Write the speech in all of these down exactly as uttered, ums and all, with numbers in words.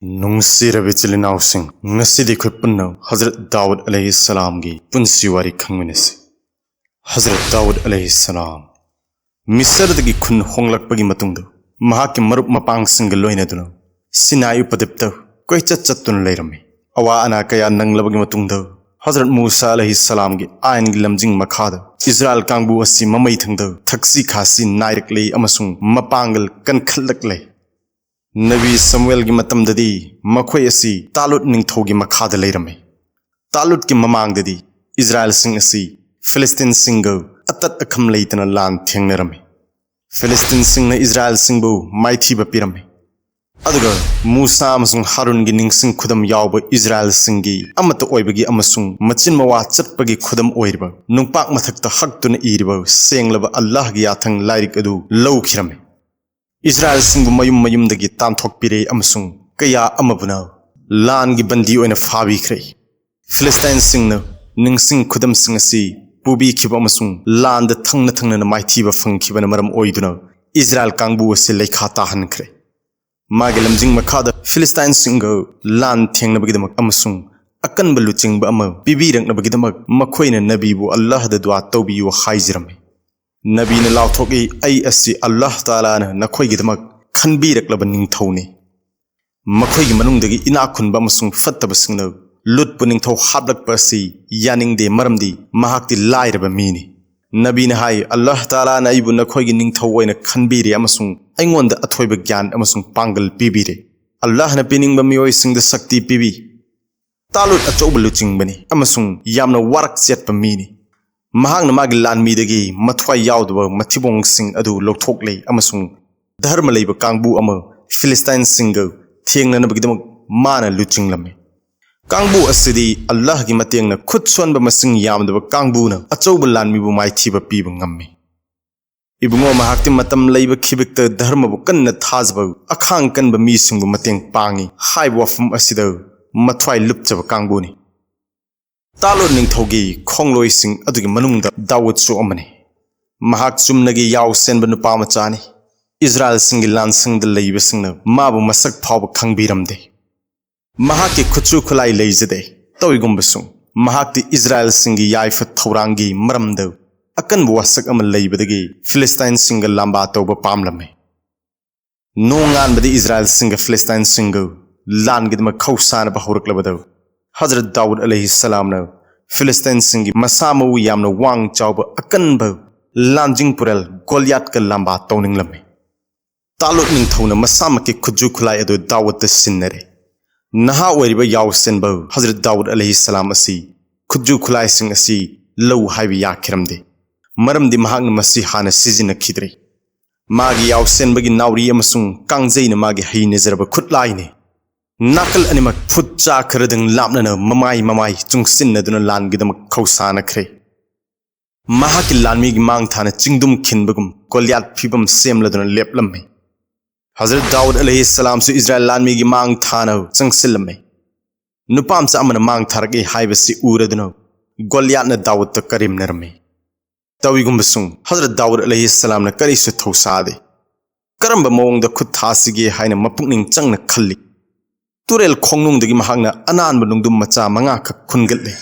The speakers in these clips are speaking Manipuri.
ꯅꯨꯡꯁꯤꯔꯕ ꯏꯆꯤꯜ ꯏꯅꯥꯎꯁꯤꯡ, ꯉꯁꯤꯗꯤ ꯑꯩꯈꯣꯏ ꯄꯨꯟꯅ ꯍꯖꯔꯠ ꯗꯥꯎꯗ ꯑꯂꯩꯍꯤꯁꯁꯂꯥꯝꯒꯤ ꯄꯨꯟꯁꯤ ꯋꯥꯔꯤ ꯈꯪꯃꯤꯟꯅꯁꯤ꯫ ꯍꯖꯔꯠ ꯗꯥꯎꯗ ꯑꯂꯩꯍꯤꯁꯁꯂꯥꯝ ꯃꯤꯁꯔꯗꯒꯤ ꯈꯨꯟ ꯍꯣꯡꯂꯛꯄꯒꯤ ꯃꯇꯨꯡꯗ, ꯃꯍꯥꯛꯀꯤ ꯃꯔꯨꯞ ꯃꯄꯥꯡꯁꯤꯡꯒ ꯂꯣꯏꯅꯗꯨꯅ ꯁꯤꯅꯥꯏ ꯎꯄꯗꯤꯞꯇ ꯀꯣꯏꯆꯠ ꯆꯠꯇꯨꯅ ꯂꯩꯔꯝꯃꯤ꯫ ꯑꯋꯥ ꯑꯅꯥ ꯀꯌꯥ ꯅꯪꯂꯕꯒꯤ ꯃꯇꯨꯡꯗ, ꯍꯖꯔꯠ ꯃꯨꯁꯥ ꯑꯂꯩꯍꯤꯁꯁꯂꯥꯝꯒꯤ ꯑꯥꯏꯟꯒꯤ ꯂꯝꯖꯤꯡ ꯃꯈꯥꯗ ꯏꯖꯔꯥꯏꯜ ꯀꯥꯡꯕꯨ ꯑꯁꯤ ꯃꯃꯩ ꯊꯪꯗ ꯊꯛꯁꯤ ꯈꯥꯁꯤ ꯅꯥꯏꯔꯛꯂꯦ ꯑꯃꯁꯨꯡ ꯃꯄꯥꯡꯒꯜ ꯀꯟꯈꯠꯂꯛꯂꯦ꯫ ꯅꯕꯤ ꯁꯃꯨꯑꯦꯜꯒꯤ ꯃꯇꯝꯗꯗꯤ ꯃꯈꯣꯏ ꯑꯁꯤ ꯇꯥꯂꯨꯠ ꯅꯤꯡꯊꯧꯒꯤ ꯃꯈꯥꯗ ꯂꯩꯔꯝꯃꯤ꯫ ꯇꯥꯂꯨꯠꯀꯤ ꯃꯃꯥꯡꯗꯗꯤ ꯏꯖꯔꯥꯏꯜꯁꯤꯡ ꯑꯁꯤ ꯐꯤꯂꯤꯁꯇꯤꯟꯁꯤꯡꯒ ꯑꯇꯠ ꯑꯈꯝ ꯂꯩꯇꯅ ꯂꯥꯟ ꯊꯦꯡꯅꯔꯝꯃꯤ꯫ ꯐꯤꯂꯤꯁꯇꯤꯟꯁꯤꯡꯅ ꯏꯖꯔꯥꯏꯜꯁꯤꯡꯕꯨ ꯃꯥꯏꯊꯤꯕ ꯄꯤꯔꯝꯃꯤ꯫ ꯑꯗꯨꯒ ꯃꯨꯁꯥ ꯑꯃꯁꯨꯡ ꯍꯥꯔꯨꯟꯒꯤ ꯅꯤꯡꯁꯤꯡ ꯈꯨꯗꯝ ꯌꯥꯎꯕ ꯏꯖꯔꯥꯏꯜꯁꯤꯡꯒꯤ ꯑꯃꯠꯇ ꯑꯣꯏꯕꯒꯤ ꯑꯃꯁꯨꯡ ꯃꯆꯤꯟ ꯃꯋꯥ ꯆꯠꯄꯒꯤ ꯈꯨꯗꯝ ꯑꯣꯏꯔꯤꯕ ꯅꯨꯡꯄꯥꯛ ꯃꯊꯛꯇ ꯍꯛꯇꯨꯅ ꯏꯔꯤꯕ ꯁꯦꯡꯂꯕ ꯑꯜꯂꯥꯍꯒꯤ ꯌꯥꯊꯪ ꯂꯥꯏꯔꯤꯛ ꯑꯗꯨ ꯂꯧꯈꯤꯔꯝꯃꯤ꯫ ꯏꯖꯔꯥꯏꯜꯁꯤꯡꯕꯨ ꯃꯌꯨꯝ ꯃꯌꯨꯝꯗꯒꯤ ꯇꯥꯟꯊꯣꯛꯄꯤꯔꯦ ꯑꯃꯁꯨꯡ ꯀꯌꯥ ꯑꯃꯕꯨꯅ ꯂꯥꯟꯒꯤ ꯕꯟꯗꯤ ꯑꯣꯏꯅ ꯐꯥꯕꯤꯈ꯭ꯔꯦ꯫ ꯐꯤꯂꯤꯁꯇꯥꯏꯟꯁꯤꯡꯅ ꯅꯤꯡꯁꯤꯡ ꯈꯨꯗꯝꯁꯤꯡ ꯑꯁꯤ ꯄꯨꯕꯤꯈꯤꯕ ꯑꯃꯁꯨꯡ ꯂꯥꯟꯗ ꯊꯪꯅ ꯊꯪꯅꯅ ꯃꯥꯏꯊꯤꯕ ꯐꯪꯈꯤꯕꯅ ꯃꯔꯝ ꯑꯣꯏꯗꯨꯅ ꯏꯖꯔꯥꯏꯜ ꯀꯥꯡꯕꯨ ꯑꯁꯤ ꯂꯩꯈꯥ ꯇꯥꯍꯟꯈ꯭ꯔꯦ꯫ ꯃꯥꯒꯤ ꯂꯝꯖꯤꯡ ꯃꯈꯥꯗ ꯐꯤꯂꯤꯁꯇꯥꯏꯟꯁꯤꯡꯒ ꯂꯥꯟ ꯊꯦꯡꯅꯕꯒꯤꯗꯃꯛ ꯑꯃꯁꯨꯡ ꯑꯀꯟꯕ ꯂꯨꯆꯤꯡꯕ ꯑꯃ ꯄꯤꯕꯤꯔꯛꯅꯕꯒꯤꯗꯃꯛ ꯃꯈꯣꯏꯅ ꯅꯕꯤꯕꯨ ꯑꯜꯂꯥꯍꯗ ꯗꯨꯋꯥ ꯇꯧꯕꯤꯌꯨ ꯍꯥꯏꯖꯔꯝꯃꯤ꯫ ꯅꯕꯤꯅ ꯂꯥꯎꯊꯣꯛꯏ, "ꯑꯩ ꯑꯁꯤ ꯑꯜꯂꯥꯍ ꯇꯥꯂꯥꯅ ꯅꯈꯣꯏꯒꯤꯗꯃꯛ ꯈꯟꯕꯤꯔꯛꯂꯕ ꯅꯤꯡꯊꯧꯅꯤ꯫" ꯃꯈꯣꯏꯒꯤ ꯃꯅꯨꯡꯗꯒꯤ ꯏꯅꯥꯛ ꯈꯨꯟꯕ ꯑꯃꯁꯨꯡ ꯐꯠꯇꯕꯁꯤꯡꯅ ꯂꯨꯠꯄꯨ ꯅꯤꯡꯊꯧ ꯍꯥꯞꯂꯛꯄ ꯑꯁꯤ ꯌꯥꯅꯤꯡꯗꯦ, ꯃꯔꯝꯗꯤ ꯃꯍꯥꯛꯇꯤ ꯂꯥꯏꯔꯕ ꯃꯤꯅꯤ꯫ ꯅꯕꯤꯅ ꯍꯥꯏ, "ꯑꯜꯂꯥꯍ ꯇꯥꯂꯥꯅ ꯑꯩꯕꯨ ꯅꯈꯣꯏꯒꯤ ꯅꯤꯡꯊꯧ ꯑꯣꯏꯅ ꯈꯟꯕꯤꯔꯦ ꯑꯃꯁꯨꯡ ꯑꯩꯉꯣꯟꯗ ꯑꯊꯣꯏꯕ ꯒ꯭ꯌꯥꯟ ꯑꯃꯁꯨꯡ ꯄꯥꯡꯒꯜ ꯄꯤꯕꯤꯔꯦ꯫ ꯑꯜꯂꯥꯍꯅ ꯄꯤꯅꯤꯡꯕ ꯃꯤꯑꯣꯏꯁꯤꯡꯗ ꯁꯛꯇꯤ ꯄꯤꯕꯤ꯫" ꯇꯥꯂꯨꯠ ꯑꯆꯧꯕ ꯂꯨꯆꯤꯡꯕꯅꯤ ꯑꯃꯁꯨꯡ ꯌꯥꯝꯅ ꯋꯥꯔꯛ ꯆꯦꯠꯄ ꯃꯤꯅꯤ꯫ ꯃꯍꯥꯛꯅ ꯃꯥꯒꯤ ꯂꯥꯟꯃꯤꯗꯒꯤ ꯃꯊ꯭ꯋꯥꯏ ꯌꯥꯎꯗꯕ ꯃꯊꯤꯕꯣꯡꯁꯤꯡ ꯑꯗꯨ ꯂꯧꯊꯣꯛꯂꯦ ꯑꯃꯁꯨꯡ ꯙꯔꯃ ꯂꯩꯕ ꯀꯥꯡꯕꯨ ꯑꯃ ꯐꯤꯂꯤꯁꯇꯥꯏꯟꯁꯤꯡꯒ ꯊꯦꯡꯅꯅꯕꯒꯤꯗꯃꯛ ꯃꯥꯅ ꯂꯨꯆꯤꯡꯂꯝꯃꯤ꯫ ꯀꯥꯡꯕꯨ ꯑꯁꯤꯗꯤ ꯑꯜꯂꯥꯍꯒꯤ ꯃꯇꯦꯡꯅ ꯈꯨꯠ ꯁꯣꯟꯕ ꯃꯁꯤꯡ ꯌꯥꯝꯗꯕ ꯀꯥꯡꯕꯨꯅ ꯑꯆꯧꯕ ꯂꯥꯟꯃꯤꯕꯨ ꯃꯥꯏꯊꯤꯕ ꯄꯤꯕ ꯉꯝꯃꯤ꯫ ꯏꯕꯨꯡꯉꯣ, ꯃꯍꯥꯛꯇꯤ ꯃꯇꯝ ꯂꯩꯕ ꯈꯤꯕꯤꯛꯇ ꯙꯔꯃꯕꯨ ꯀꯟꯅ ꯊꯥꯖꯕ, ꯑꯈꯥꯡ ꯀꯟꯕ ꯃꯤꯁꯤꯡꯕꯨ ꯃꯇꯦꯡ ꯄꯥꯡꯉꯤ ꯍꯥꯏꯕ ꯋꯥꯐꯝ ꯑꯁꯤꯗ ꯃꯊ꯭ꯋꯥꯏ ꯂꯨꯞꯆꯕ ꯀꯥꯡꯕꯨꯅꯤ꯫ ꯇꯥꯂꯨꯠ ꯅꯤꯡꯊꯧꯒꯤ ꯈꯣꯡꯂꯣꯏꯁꯤꯡ ꯑꯗꯨꯒꯤ ꯃꯅꯨꯡꯗ ꯗꯥꯋꯨꯗꯁꯨ ꯑꯃꯅꯤ꯫ ꯃꯍꯥꯛ ꯆꯨꯝꯅꯒꯤ ꯌꯥꯎ ꯁꯦꯟꯕ ꯅꯨꯄꯥ ꯃꯆꯥꯅꯤ꯫ ꯏꯖꯔꯥꯏꯜꯁꯤꯡꯒꯤ ꯂꯥꯟꯁꯪꯗ ꯂꯩꯕꯁꯤꯡꯅ ꯃꯥꯕꯨ ꯃꯁꯛ ꯐꯥꯎꯕ ꯈꯪꯕꯤꯔꯝꯗꯦ꯫ ꯃꯍꯥꯛꯀꯤ ꯈꯨꯠꯁꯨ ꯈꯨꯠꯂꯥꯏ ꯂꯩꯖꯗꯦ꯫ ꯇꯧꯏꯒꯨꯝꯕꯁꯨꯡ, ꯃꯍꯥꯛꯇꯤ ꯏꯁꯔꯥꯌꯦꯜꯁꯤꯡꯒꯤ ꯌꯥꯏꯐ ꯊꯧꯔꯥꯡꯒꯤ ꯃꯔꯝꯗ ꯑꯀꯟꯕ ꯋꯥꯁꯛ ꯑꯃ ꯂꯩꯕꯗꯒꯤ ꯐꯤꯂꯤꯁꯇꯥꯏꯟꯁꯤꯡꯒ ꯂꯥꯝꯕꯥ ꯇꯧꯕ ꯄꯥꯝꯂꯝꯃꯤ꯫ ꯅꯣꯡꯉꯥꯟꯕꯗ ꯏꯁꯔꯥꯌꯦꯜꯁꯤꯡꯒ ꯐꯤꯂꯤꯁꯇꯥꯏꯟꯁꯤꯡꯒ ꯂꯥꯟꯒꯤꯗꯃꯛ ꯈꯧꯁꯥꯅꯕ ꯍꯧꯔꯛꯂꯕꯗ, ꯍꯖꯔꯠ ꯗꯥꯎꯗ ꯑꯂꯩꯍꯤ ꯁꯂꯥꯝꯅ ꯐꯤꯂꯤꯁꯇꯥꯏꯟꯁꯤꯡꯒꯤ ꯃꯁꯥ ꯃꯎ ꯌꯥꯝꯅ ꯋꯥꯡ ꯆꯥꯎꯕ ꯑꯀꯟꯕ ꯂꯥꯟꯖꯤꯡ ꯄꯨꯔꯦꯜ ꯒꯣꯂꯤꯌꯥꯠꯀ ꯂꯥꯝꯕꯥ ꯇꯧꯅꯤꯡꯂꯝꯃꯤ꯫ ꯇꯥꯂꯨꯠ ꯅꯤꯡꯊꯧꯅ ꯃꯁꯥꯃꯛꯀꯤ ꯈꯨꯠꯁꯨ ꯈꯨꯠꯂꯥꯏ ꯑꯗꯨ ꯗꯥꯎꯗꯇ ꯁꯤꯟꯅꯔꯦ꯫ ꯅꯍꯥ ꯑꯣꯏꯔꯤꯕ ꯌꯥꯎꯁꯦꯟꯕ ꯍꯖꯔꯠ ꯗꯥꯎꯗ ꯑꯂꯩꯍꯤ ꯁꯂꯥꯝ ꯑꯁꯤ ꯈꯨꯠꯁꯨ ꯈꯨꯠꯂꯥꯏꯁꯤꯡ ꯑꯁꯤ ꯂꯧ ꯍꯥꯏꯕ ꯌꯥꯈꯤꯔꯝꯗꯦ, ꯃꯔꯝꯗꯤ ꯃꯍꯥꯛꯅ ꯃꯁꯤ ꯍꯥꯟꯅ ꯁꯤꯖꯤꯟꯅꯈꯤꯗ꯭ꯔꯤ꯫ ꯃꯥꯒꯤ ꯌꯥꯎꯁꯦꯟꯕꯒꯤ ꯅꯥꯎꯔꯤ ꯑꯃꯁꯨꯡ ꯀꯥꯡꯖꯩꯅ ꯃꯥꯒꯤ ꯍꯩꯅꯖꯔꯕ ꯈꯨꯠꯂꯥꯏꯅꯤ꯫ ꯅꯥꯀꯜ ꯑꯅꯤꯃꯛ ꯐꯨꯠ ꯆꯥ ꯈꯔꯗꯪ ꯂꯥꯞꯅꯅ ꯃꯃꯥꯏ ꯃꯃꯥꯏ ꯆꯨꯡꯁꯤꯟꯅꯗꯨꯅ ꯂꯥꯟꯒꯤꯗꯃꯛ ꯈꯧꯁꯥꯅꯈ꯭ꯔꯦ꯫ ꯃꯍꯥꯛꯀꯤ ꯂꯥꯟꯃꯤꯒꯤ ꯃꯥꯡ ꯊꯥꯅ ꯆꯤꯡꯗꯨꯝ ꯈꯤꯟꯕꯒꯨꯝ ꯒꯣꯂꯤꯌꯥꯠ ꯐꯤꯕꯝ ꯁꯦꯝꯂꯗꯨꯅ ꯂꯦꯞꯂꯝꯃꯤ꯫ ꯍꯖꯔꯠ ꯗꯥꯎꯗ ꯑꯂꯩꯍꯤ ꯁꯂꯥꯝꯁꯨ ꯏꯁꯔꯥꯌꯦꯜ ꯂꯥꯟꯃꯤꯒꯤ ꯃꯥꯡ ꯊꯥꯅ ꯆꯪꯁꯤꯜꯂꯝꯃꯤ꯫ ꯅꯨꯄꯥ ꯃꯆꯥ ꯑꯃꯅ ꯃꯥꯡ ꯊꯥꯔꯛꯏ ꯍꯥꯏꯕꯁꯤ ꯎꯔꯗꯨꯅ ꯒꯣꯂꯤꯌꯥꯠꯅ ꯗꯥꯎꯗꯇ ꯀꯔꯦꯝꯅꯔꯝꯃꯤ꯫ ꯇꯧꯏꯒꯨꯝꯕꯁꯨꯡ, ꯍꯖꯔꯠ ꯗꯥꯎꯗ ꯑꯂꯩꯍꯤ ꯁꯂꯥꯝꯅ ꯀꯔꯤꯁꯨ ꯊꯧꯁꯥꯗꯦ꯫ ꯀꯔꯝꯕ ꯃꯑꯣꯡꯗ ꯈꯨꯠ ꯊꯥꯁꯤꯒꯦ ꯍꯥꯏꯅ ꯃꯄꯨꯛꯅꯤꯡ ꯆꯪꯅ ꯈꯜꯂꯤ꯫ ꯇꯨꯔꯦꯜ ꯈꯣꯡꯅꯨꯡꯗꯒꯤ ꯃꯍꯥꯛꯅ ꯑꯅꯥꯟꯕ ꯅꯨꯡꯗꯨꯝ ꯃꯆꯥ ꯃꯉꯥꯈꯛ ꯈꯨꯟꯒꯠꯂꯤ꯫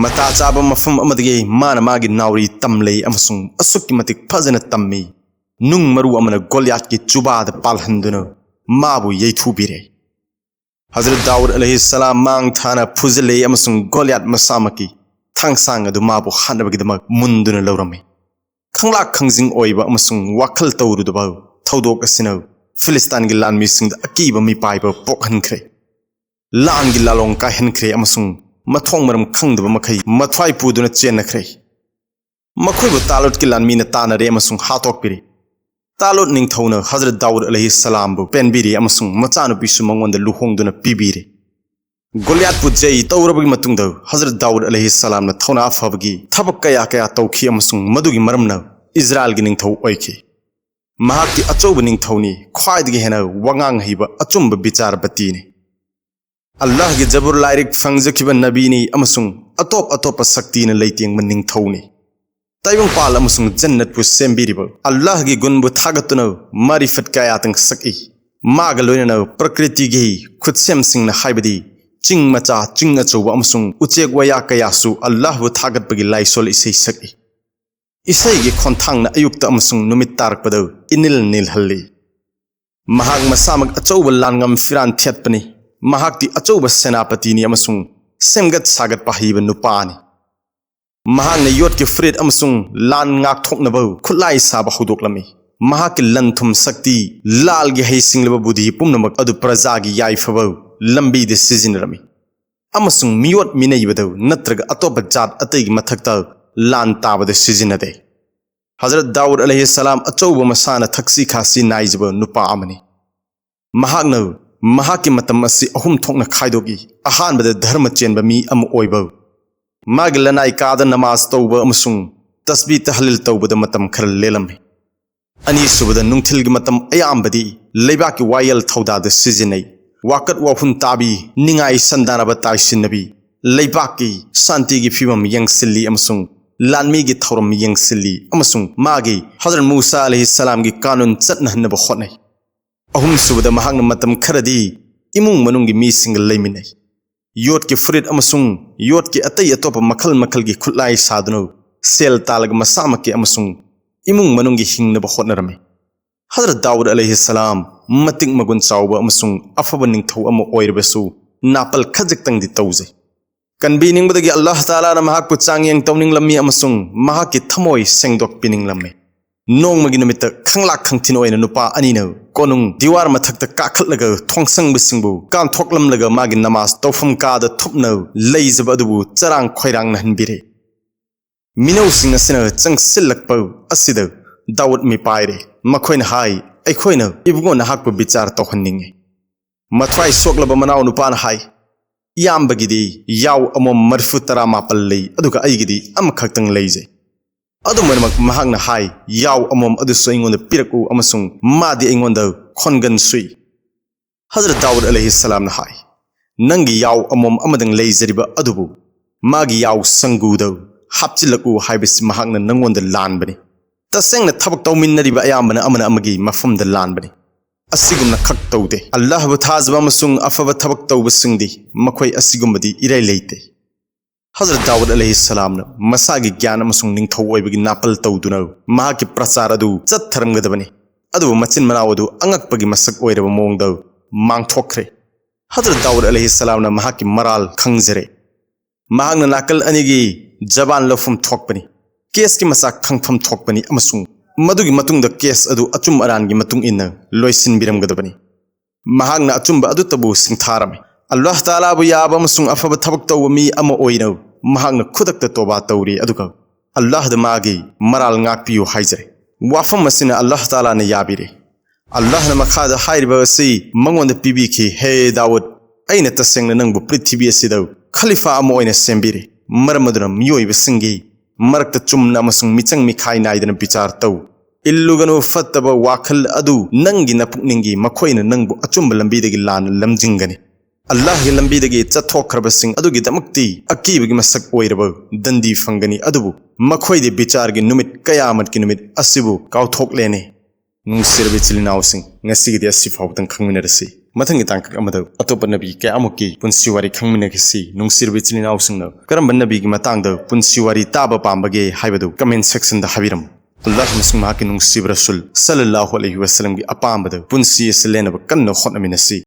ꯃꯇꯥ ꯆꯥꯕ ꯃꯐꯝ ꯑꯃꯗꯒꯤ ꯃꯥꯅ ꯃꯥꯒꯤ ꯅꯥꯎꯔꯤ ꯇꯝꯂꯦ ꯑꯃꯁꯨꯡ ꯑꯁꯨꯛꯀꯤ ꯃꯇꯤꯛ ꯐꯖꯅ ꯇꯝꯃꯤ꯫ ꯅꯨꯡ ꯃꯔꯨ ꯑꯃꯅ ꯒꯣꯂꯤꯌꯥꯠꯀꯤ ꯆꯨꯕꯥꯗ ꯄꯥꯜꯍꯟꯗꯨꯅ ꯃꯥꯕꯨ ꯌꯩꯊꯨꯕꯤꯔꯦ꯫ ꯍꯖꯔꯠ ꯗꯥꯎꯗ ꯑꯂꯩꯍꯤ ꯁꯂꯥꯝ ꯃꯥꯡ ꯊꯥꯅ ꯐꯨꯖꯜꯂꯦ ꯑꯃꯁꯨꯡ ꯒꯣꯂꯤꯌꯥꯠ ꯃꯁꯥꯃꯛꯀꯤ ꯊꯥꯡꯁꯥꯡ ꯑꯗꯨ ꯃꯥꯕꯨ ꯍꯥꯠꯅꯕꯒꯤꯗꯃꯛ ꯃꯨꯟꯗꯨꯅ ꯂꯧꯔꯝꯃꯤ꯫ ꯈꯪꯂꯥꯛ ꯈꯪꯖꯤꯡ ꯑꯣꯏꯕ ꯑꯃꯁꯨꯡ ꯋꯥꯈꯜ ꯇꯧꯔꯨꯗꯕ ꯊꯧꯗꯣꯛ ꯑꯁꯤꯅ ꯐꯤꯂꯤꯁꯇꯥꯟꯒꯤ ꯂꯥꯟꯃꯤꯁꯤꯡꯗ ꯑꯀꯤꯕ ꯃꯤꯄꯥꯏꯕ ꯄꯣꯛꯍꯟꯈ꯭ꯔꯦ꯫ ꯂꯥꯟꯒꯤ ꯂꯥꯂꯣꯡ ꯀꯥꯏꯍꯟꯈ꯭ꯔꯦ ꯑꯃꯁꯨꯡ ꯃꯊꯣꯡ ꯃꯔꯝ ꯈꯪꯗꯕ ꯃꯈꯩ ꯃꯊ꯭ꯋꯥꯏ ꯄꯨꯗꯨꯅ ꯆꯦꯟꯅꯈ꯭ꯔꯦ꯫ ꯃꯈꯣꯏꯕꯨ ꯇꯥꯂꯨꯠꯀꯤ ꯂꯥꯟꯃꯤꯅ ꯇꯥꯟꯅꯔꯦ ꯑꯃꯁꯨꯡ ꯍꯥꯠꯇꯣꯛꯄꯤꯔꯦ꯫ ꯇꯥꯂꯨꯠ ꯅꯤꯡꯊꯧꯅ ꯍꯖꯔꯠ ꯗꯥꯎꯗ ꯑꯂꯩꯍꯤ ꯁꯂꯥꯝꯕꯨ ꯄꯦꯟꯕꯤꯔꯦ ꯑꯃꯁꯨꯡ ꯃꯆꯥꯅꯨꯄꯤꯁꯨ ꯃꯉꯣꯟꯗ ꯂꯨꯍꯣꯡꯗꯨꯅ ꯄꯤꯕꯤꯔꯦ꯫ ꯒꯣꯂꯤꯌꯥꯠꯄꯨ ꯖꯩ ꯇꯧꯔꯕꯒꯤ ꯃꯇꯨꯡꯗ ꯍꯖꯔꯠ ꯗꯥꯎꯗ ꯑꯂꯩꯍꯤ ꯁꯂꯥꯝꯅ ꯊꯧꯅꯥ ꯐꯕꯒꯤ ꯊꯕꯛ ꯀꯌꯥ ꯀꯌꯥ ꯇꯧꯈꯤ ꯑꯃꯁꯨꯡ ꯃꯗꯨꯒꯤ ꯃꯔꯝꯅ ꯏꯁꯔꯥꯌꯦꯜꯒꯤ ꯅꯤꯡꯊꯧ ꯑꯣꯏꯈꯤ꯫ ꯃꯍꯥꯛꯇꯤ ꯑꯆꯧꯕ ꯅꯤꯡꯊꯧꯅꯤ, ꯈ꯭ꯋꯥꯏꯗꯒꯤ ꯍꯦꯟꯅ ꯋꯥꯉꯥꯡ ꯍꯩꯕ ꯑꯆꯨꯝꯕ ꯕꯤꯆꯥꯔꯄꯇꯤꯅꯤ꯫ ꯑꯜꯂꯥꯍꯒꯤ ꯖꯕꯨꯔ ꯂꯥꯏꯔꯤꯛ ꯐꯪꯖꯈꯤꯕ ꯅꯕꯤꯅꯤ ꯑꯃꯁꯨꯡ ꯑꯇꯣꯞ ꯑꯇꯣꯞꯄ ꯁꯛꯇꯤꯅ ꯂꯩꯇꯦꯡꯕ ꯅꯤꯡꯊꯧꯅꯤ꯫ ꯇꯥꯏꯕꯪꯄꯥꯜ ꯑꯃꯁꯨꯡ ꯖꯟꯅꯠꯄꯨ ꯁꯦꯝꯕꯤꯔꯤꯕ ꯑꯜꯂꯥꯍꯒꯤ ꯒꯨꯟꯕꯨ ꯊꯥꯒꯠꯇꯨꯅ ꯃꯥꯔꯤꯐꯠ ꯀꯌꯥꯇꯪ ꯁꯛꯏ꯫ ꯃꯥꯒ ꯂꯣꯏꯅꯅ ꯄ꯭ꯔꯀ꯭ꯔꯤꯇꯤꯒꯤ ꯈꯨꯠꯁꯦꯝꯁꯤꯡꯅ, ꯍꯥꯏꯕꯗꯤ ꯆꯤꯡ ꯃꯆꯥ, ꯆꯤꯡ ꯑꯆꯧꯕ ꯑꯃꯁꯨꯡ ꯎꯆꯦꯛ ꯋꯥꯌꯥ ꯀꯌꯥꯁꯨ ꯑꯜꯂꯥꯍꯕꯨ ꯊꯥꯒꯠꯄꯒꯤ ꯂꯥꯏꯁꯣꯜ ꯏꯁꯩ ꯁꯛꯏ꯫ ꯏꯁꯩꯒꯤ ꯈꯣꯟꯊꯥꯡꯅ ꯑꯌꯨꯛꯇ ꯑꯃꯁꯨꯡ ꯅꯨꯃꯤꯠ ꯇꯥꯔꯛꯄꯗ ꯏꯅꯤꯜ ꯅꯤꯜꯍꯜꯂꯤ꯫ ꯃꯍꯥꯛ ꯃꯁꯥꯃꯛ ꯑꯆꯧꯕ ꯂꯥꯟꯉꯝ ꯐꯤꯔꯥꯟ ꯊꯦꯠꯄꯅꯤ꯫ ꯃꯍꯥꯛꯇꯤ ꯑꯆꯧꯕ ꯁꯦꯅꯥꯄꯇꯤꯅꯤ ꯑꯃꯁꯨꯡ ꯁꯦꯝꯒꯠ ꯁꯥꯒꯠꯄ ꯍꯩꯕ ꯅꯨꯄꯥꯅꯤ꯫ ꯃꯍꯥꯛꯅ ꯌꯣꯠꯀꯤ ꯐꯨꯔꯤꯠ ꯑꯃꯁꯨꯡ ꯂꯥꯟ ꯉꯥꯛꯊꯣꯛꯅꯕ ꯈꯨꯠꯂꯥꯏ ꯁꯥꯕ ꯍꯧꯗꯣꯛꯂꯝꯃꯤ꯫ ꯃꯍꯥꯛꯀꯤ ꯂꯟ ꯊꯨꯝ ꯁꯛꯇꯤ ꯂꯥꯜꯒꯤ ꯍꯩꯁꯤꯡꯂꯕ ꯕꯨꯙꯤ ꯄꯨꯝꯅꯃꯛ ꯑꯗꯨ ꯄ꯭ꯔꯖꯥꯒꯤ ꯌꯥꯏꯐꯕ ꯂꯝꯕꯤꯗ ꯁꯤꯖꯤꯟꯅꯔꯝꯃꯤ ꯑꯃꯁꯨꯡ ꯃꯤꯑꯣꯠ ꯃꯤꯅꯩꯕꯗ ꯅꯠꯇ꯭ꯔꯒ ꯑꯇꯣꯞꯄ ꯖꯥꯠ ꯑꯇꯩꯒꯤ ꯃꯊꯛꯇ ꯂꯥꯟ ꯇꯥꯕꯗ ꯁꯤꯖꯤꯟꯅꯗꯦ꯫ ꯍꯖꯔꯠ ꯗꯥꯎꯗ ꯑꯂꯩꯍꯤ ꯁꯂꯥꯝ ꯑꯆꯧꯕ ꯃꯁꯥꯅ ꯊꯛꯁꯤ ꯈꯥꯁꯤ ꯅꯥꯏꯖꯕ ꯅꯨꯄꯥ ꯑꯃꯅꯤ꯫ ꯃꯍꯥꯛꯅ ꯃꯍꯥꯛꯀꯤ ꯃꯇꯝ ꯑꯁꯤ ꯑꯍꯨꯝ ꯊꯣꯛꯅ ꯈꯥꯏꯗꯣꯛꯏ꯫ ꯑꯍꯥꯟꯕꯗ ꯙꯔꯃ ꯆꯦꯟꯕ ꯃꯤ ꯑꯃ ꯑꯣꯏꯕ, ꯃꯥꯒꯤ ꯂꯅꯥꯏ ꯀꯥꯗ ꯅꯃꯥꯖ ꯇꯧꯕ ꯑꯃꯁꯨꯡ ꯇꯁꯕꯤ ꯇꯍꯂꯤꯜ ꯇꯧꯕꯗ ꯃꯇꯝ ꯈꯔ ꯂꯦꯜꯂꯝꯃꯤ꯫ ꯑꯅꯤꯁꯨꯕꯗ ꯅꯨꯡꯊꯤꯜꯒꯤ ꯃꯇꯝ ꯑꯌꯥꯝꯕꯗꯤ ꯂꯩꯕꯥꯛꯀꯤ ꯋꯥꯌꯦꯜ ꯊꯧꯗꯥꯗ ꯁꯤꯖꯤꯟꯅꯩ꯫ ꯋꯥꯀꯠ ꯋꯥꯍꯨꯟ ꯇꯥꯕꯤ, ꯅꯤꯡꯉꯥꯏ ꯁꯟꯗꯥꯅꯕ ꯇꯥꯏꯁꯤꯟꯅꯕꯤ, ꯂꯩꯕꯥꯛꯀꯤ ꯁꯥꯟꯇꯤꯒꯤ ꯐꯤꯕꯝ ꯌꯦꯡꯁꯤꯜꯂꯤ ꯑꯃꯁꯨꯡ ꯂꯥꯟꯃꯤꯒꯤ ꯊꯧꯔꯝ ꯌꯦꯡꯁꯤꯜꯂꯤ ꯑꯃꯁꯨꯡ ꯃꯥꯒꯤ ꯍꯖꯔꯠ ꯃꯨꯁꯥ ꯑꯂꯩꯍꯤ ꯁꯂꯥꯝꯒꯤ ꯀꯥꯅꯨꯟ ꯆꯠꯅꯍꯟꯅꯕ ꯍꯣꯠꯅꯩ꯫ ꯑꯍꯨꯝꯁꯨꯕꯗ ꯃꯍꯥꯛꯅ ꯃꯇꯝ ꯈꯔꯗꯤ ꯏꯃꯨꯡ ꯃꯅꯨꯡꯒꯤ ꯃꯤꯁꯤꯡꯒ ꯂꯩꯃꯤꯟꯅꯩ꯫ ꯌꯣꯠꯀꯤ ꯐꯨꯔꯤꯠ ꯑꯃꯁꯨꯡ ꯌꯣꯠꯀꯤ ꯑꯇꯩ ꯑꯇꯣꯞꯄ ꯃꯈꯜ ꯃꯈꯜꯒꯤ ꯈꯨꯠꯂꯥꯏ ꯁꯥꯗꯨꯅ ꯁꯦꯜ ꯇꯥꯜꯂꯒ ꯃꯁꯥꯃꯛꯀꯤ ꯑꯃꯁꯨꯡ ꯏꯃꯨꯡ ꯃꯅꯨꯡꯒꯤ ꯍꯤꯡꯅꯕ ꯍꯣꯠꯅꯔꯝꯃꯤ꯫ ꯍꯖꯔꯠ ꯗꯥꯎꯗ ꯑꯂꯩꯍꯤ ꯁꯂꯥꯝ ꯃꯇꯤꯛ ꯃꯒꯨꯟ ꯆꯥꯎꯕ ꯑꯃꯁꯨꯡ ꯑꯐꯕ ꯅꯤꯡꯊꯧ ꯑꯃ ꯑꯣꯏꯔꯕꯁꯨ ꯅꯥꯄꯜ ꯈꯖꯤꯛꯇꯪꯗꯤ ꯇꯧꯖꯩ꯫ ꯀꯟꯕꯤꯅꯤꯡꯕꯗꯒꯤ ꯑꯜꯂꯥꯍ ꯇꯥꯂꯥꯅ ꯃꯍꯥꯛꯄꯨ ꯆꯥꯡꯌꯦꯡ ꯇꯧꯅꯤꯡꯂꯝꯃꯤ ꯑꯃꯁꯨꯡ ꯃꯍꯥꯛꯀꯤ ꯊꯃꯣꯏ ꯁꯦꯡꯗꯣꯛꯄꯤꯅꯤꯡꯂꯝꯃꯤ꯫ ꯅꯣꯡꯃꯒꯤ ꯅꯨꯃꯤꯠꯇ ꯈꯪꯂꯥꯛ ꯈꯪꯊꯤꯟ ꯑꯣꯏꯅ ꯅꯨꯄꯥ ꯑꯅꯤꯅ ꯀꯣꯅꯨꯡ ꯗꯤꯋꯥꯔ ꯃꯊꯛꯇ ꯀꯥꯈꯠꯂꯒ ꯊꯣꯡꯁꯪꯕꯁꯤꯡꯕꯨ ꯀꯥꯟꯊꯣꯛꯂꯝꯂꯒ ꯃꯥꯒꯤ ꯅꯃꯥꯖ ꯇꯧꯐꯝ ꯀꯥꯗ ꯊꯨꯞꯅ ꯂꯩꯖꯕ ꯑꯗꯨꯕꯨ ꯆꯔꯥꯡ ꯈꯣꯏꯔꯥꯡꯅꯍꯟꯕꯤꯔꯦ꯫ ꯃꯤꯅꯧꯁꯤꯡ ꯑꯁꯤꯅ ꯆꯪꯁꯤꯜꯂꯛꯄ ꯑꯁꯤꯗ ꯗꯥꯎꯗ ꯃꯤꯄꯥꯏꯔꯦ꯫ ꯃꯈꯣꯏꯅ ꯍꯥꯏ, "ꯑꯩꯈꯣꯏꯅ ꯏꯕꯨꯡꯉꯣ ꯅꯍꯥꯛꯄꯨ ꯕꯤꯆꯥꯔ ꯇꯧꯍꯟꯅꯤꯡꯉꯤ꯫" ꯃꯊ꯭ꯋꯥꯏ ꯁꯣꯛꯂꯕ ꯃꯅꯥꯎ ꯅꯨꯄꯥꯅ ꯍꯥꯏ, "ꯏꯌꯥꯝꯕꯒꯤꯗꯤ ꯌꯥꯎ ꯑꯃꯣꯝ ꯃꯔꯤꯐꯨ ꯇꯔꯥ ꯃꯥꯄꯜ ꯂꯩ, ꯑꯗꯨꯒ ꯑꯩꯒꯤꯗꯤ ꯑꯃꯈꯛꯇꯪ ꯂꯩꯖꯩ꯫" ꯑꯗꯨꯝ ꯑꯣꯏꯅꯃꯛ ꯃꯍꯥꯛꯅ ꯍꯥꯏ, "ꯌꯥꯎ ꯑꯃꯣꯝ ꯑꯗꯨꯁꯨ ꯑꯩꯉꯣꯟꯗ ꯄꯤꯔꯛꯎ ꯑꯃꯁꯨꯡ ꯃꯥꯗꯤ ꯑꯩꯉꯣꯟꯗ ꯈꯣꯟꯒꯟ ꯁꯨꯏ꯫" ꯍꯖꯔꯠ ꯗꯥꯎꯗ ꯑꯂꯩꯍꯤ ꯁꯂꯥꯝꯅ ꯍꯥꯏ, "ꯅꯪꯒꯤ ꯌꯥꯎ ꯑꯃꯣꯝ ꯑꯃꯗꯪ ꯂꯩꯖꯔꯤꯕ ꯑꯗꯨꯕꯨ ꯃꯥꯒꯤ ꯌꯥꯎ ꯁꯪꯒꯨꯗ ꯍꯥꯞꯆꯤꯜꯂꯛꯎ ꯍꯥꯏꯕꯁꯤ ꯃꯍꯥꯛꯅ ꯅꯪꯉꯣꯟꯗ ꯂꯥꯟꯕꯅꯤ꯫ ꯇꯁꯦꯡꯅ ꯊꯕꯛ ꯇꯧꯃꯤꯟꯅꯔꯤꯕ ꯑꯌꯥꯝꯕꯅ ꯑꯃꯅ ꯑꯃꯒꯤ ꯃꯐꯝꯗ ꯂꯥꯟꯕꯅꯤ꯫ ꯑꯁꯤꯒꯨꯝꯅ ꯈꯛ ꯇꯧꯗꯦ꯫ ꯑꯜꯂꯥꯍꯕꯨ ꯊꯥꯖꯕ ꯑꯃꯁꯨꯡ ꯑꯐꯕ ꯊꯕꯛ ꯇꯧꯕꯁꯤꯡꯗꯤ ꯃꯈꯣꯏ ꯑꯁꯤꯒꯨꯝꯕꯗꯤ ꯏꯔꯩ ꯂꯩꯇꯦ꯫ ꯍꯖꯔꯠ ꯗꯥꯎꯗ ꯑꯂꯩꯍꯤ ꯁꯂꯥꯝꯅ ꯃꯁꯥꯒꯤ ꯒ꯭ꯌꯥꯟ ꯑꯃꯁꯨꯡ ꯅꯤꯡꯊꯧ ꯑꯣꯏꯕꯒꯤ ꯅꯥꯄꯜ ꯇꯧꯗꯨꯅ ꯃꯍꯥꯛꯀꯤ ꯄ꯭ꯔꯆꯥꯔ ꯑꯗꯨ ꯆꯠꯊꯔꯝꯒꯗꯕꯅꯤ꯫ ꯑꯗꯨꯕꯨ ꯃꯆꯤꯟ ꯃꯅꯥꯎ ꯑꯗꯨ ꯑꯉꯛꯄꯒꯤ ꯃꯁꯛ ꯑꯣꯏꯔꯕ ꯃꯑꯣꯡꯗ ꯃꯥꯡꯊꯣꯛꯈ꯭ꯔꯦ꯫ ꯍꯖꯔꯠ ꯗꯥꯎꯗ ꯑꯂꯩꯍꯤ ꯁꯂꯥꯝꯅ ꯃꯍꯥꯛꯀꯤ ꯃꯔꯥꯜ ꯈꯪꯖꯔꯦ꯫ ꯃꯍꯥꯛꯅ ꯅꯥꯀꯜ ꯑꯅꯤꯒꯤ ꯖꯕꯥꯟ ꯂꯧꯐꯝ ꯊꯣꯛꯄꯅꯤ, ꯀꯦꯁꯀꯤ ꯃꯆꯥꯛ ꯈꯪꯐꯝ ꯊꯣꯛꯄꯅꯤ ꯑꯃꯁꯨꯡ ꯃꯗꯨꯒꯤ ꯃꯇꯨꯡꯗ ꯀꯦꯁ ꯑꯗꯨ ꯑꯆꯨꯝ ꯑꯔꯥꯟꯒꯤ ꯃꯇꯨꯡ ꯏꯟꯅ ꯂꯣꯏꯁꯤꯟꯕꯤꯔꯝꯒꯗꯕꯅꯤ꯫ ꯃꯍꯥꯛꯅ ꯑꯆꯨꯝꯕ ꯑꯗꯨꯇꯕꯨ ꯁꯤꯡꯊꯥꯔꯝꯃꯤ꯫ ꯑꯜꯂꯥꯍ ꯇꯥꯂꯥꯕꯨ ꯌꯥꯕ ꯑꯃꯁꯨꯡ ꯑꯐꯕ ꯊꯕꯛ ꯇꯧꯕ ꯃꯤ ꯑꯃ ꯑꯣꯏꯅ ꯃꯍꯥꯛꯅ ꯈꯨꯗꯛꯇ ꯇꯣꯕꯥ ꯇꯧꯔꯤ, ꯑꯗꯨꯒ ꯑꯜꯂꯥꯍꯗ ꯃꯥꯒꯤ ꯃꯔꯥꯜ ꯉꯥꯛꯄꯤꯌꯨ ꯍꯥꯏꯖꯔꯤ꯫ ꯋꯥꯐꯝ ꯑꯁꯤꯅ ꯑꯜꯂꯥꯍ ꯇꯥꯂꯥꯅ ꯌꯥꯕꯤꯔꯦ꯫ ꯑꯜꯂꯥꯍꯅ ꯃꯈꯥꯗ ꯍꯥꯏꯔꯤꯕ ꯑꯁꯤ ꯃꯉꯣꯟꯗ ꯄꯤꯕꯤꯈꯤ: "ꯍꯦ ꯗꯥꯎꯗ, ꯑꯩꯅ ꯇꯁꯦꯡꯅ ꯅꯪꯕꯨ ꯄ꯭ꯔꯤꯊꯤꯕꯤ ꯑꯁꯤꯗ ꯈꯂꯤꯐꯥ ꯑꯃ ꯑꯣꯏꯅ ꯁꯦꯝꯕꯤꯔꯦ꯫ ꯃꯔꯝ ꯑꯗꯨꯅ ꯃꯤꯑꯣꯏꯕꯁꯤꯡꯒꯤ ꯃꯔꯛꯇ ꯆꯨꯝꯅ ꯑꯃꯁꯨꯡ ꯃꯤꯆꯪ ꯃꯤꯈꯥꯏ ꯅꯥꯏꯗꯅ ꯕꯤꯆꯥꯔ ꯇꯧ꯫ ꯏꯜꯂꯨꯒꯅꯨ, ꯐꯠꯇꯕ ꯋꯥꯈꯜ ꯑꯗꯨ ꯅꯪꯒꯤ ꯅꯄꯨꯛꯅꯤꯡꯒꯤ, ꯃꯈꯣꯏꯅ ꯅꯪꯕꯨ ꯑꯆꯨꯝꯕ ꯂꯝꯕꯤꯗꯒꯤ ꯂꯥꯟꯅ ꯂꯝꯖꯤꯡꯒꯅꯤ꯫ ꯑꯜꯂꯥꯍꯒꯤ ꯂꯝꯕꯤꯗꯒꯤ ꯆꯠꯊꯣꯛꯈ꯭ꯔꯕꯁꯤꯡ ꯑꯗꯨꯒꯤꯗꯃꯛꯇꯤ ꯑꯀꯤꯕꯒꯤ ꯃꯁꯛ ꯑꯣꯏꯔꯕ ꯗꯟꯗꯤ ꯐꯪꯒꯅꯤ, ꯑꯗꯨꯕꯨ ꯃꯈꯣꯏꯗꯤ ꯕꯤꯆꯥꯔꯒꯤ ꯅꯨꯃꯤꯠ, ꯀꯌꯥꯃꯠꯀꯤ ꯅꯨꯃꯤꯠ ꯑꯁꯤꯕꯨ ꯀꯥꯎꯊꯣꯛꯂꯦꯅꯦ"꯫ ꯅꯨꯡꯁꯤꯔꯕ ꯏꯆꯤꯜ ꯏꯅꯥꯎꯁꯤꯡ, ꯉꯁꯤꯒꯤꯗꯤ ꯑꯁꯤ ꯐꯥꯎꯕꯗꯪ ꯈꯪꯃꯤꯟꯅꯔꯁꯤ꯫ ꯃꯊꯪꯒꯤ ꯇꯥꯡꯀꯛ ꯑꯃꯗ ꯑꯇꯣꯞꯄ ꯅꯕꯤ ꯀꯌꯥꯃꯨꯛꯀꯤ ꯄꯨꯟꯁꯤ ꯋꯥꯔꯤ ꯈꯪꯃꯤꯟꯅꯈꯤꯁꯤ꯫ ꯅꯨꯡꯁꯤꯔꯕ ꯏꯆꯤꯜ ꯏꯅꯥꯎꯁꯤꯡꯅ ꯀꯔꯝꯕ ꯅꯕꯤꯒꯤ ꯃꯇꯥꯡꯗ ꯄꯨꯟꯁꯤ ꯋꯥꯔꯤ ꯇꯥꯕ ꯄꯥꯝꯕꯒꯦ ꯍꯥꯏꯕꯗꯨ ꯀꯃꯦꯟ ꯁꯦꯛꯁꯟꯗ ꯍꯥꯏꯕꯤꯔꯝꯃꯨ꯫ ꯑꯜꯂꯥꯍ ꯑꯃꯁꯨꯡ ꯃꯍꯥꯛꯀꯤ ꯅꯨꯡꯁꯤꯕ ꯔꯁꯨꯜ ꯁꯜꯂꯜꯂꯥꯍꯨ ꯑꯂꯩꯍꯤ ꯋꯥꯁꯂꯝꯒꯤ ꯑꯄꯥꯝꯕꯗ ꯄꯨꯟꯁꯤ ꯑꯁꯤ ꯂꯦꯟꯅꯕ ꯀꯟꯅ ꯍꯣꯠꯅꯃꯤꯟꯅꯁꯤ꯫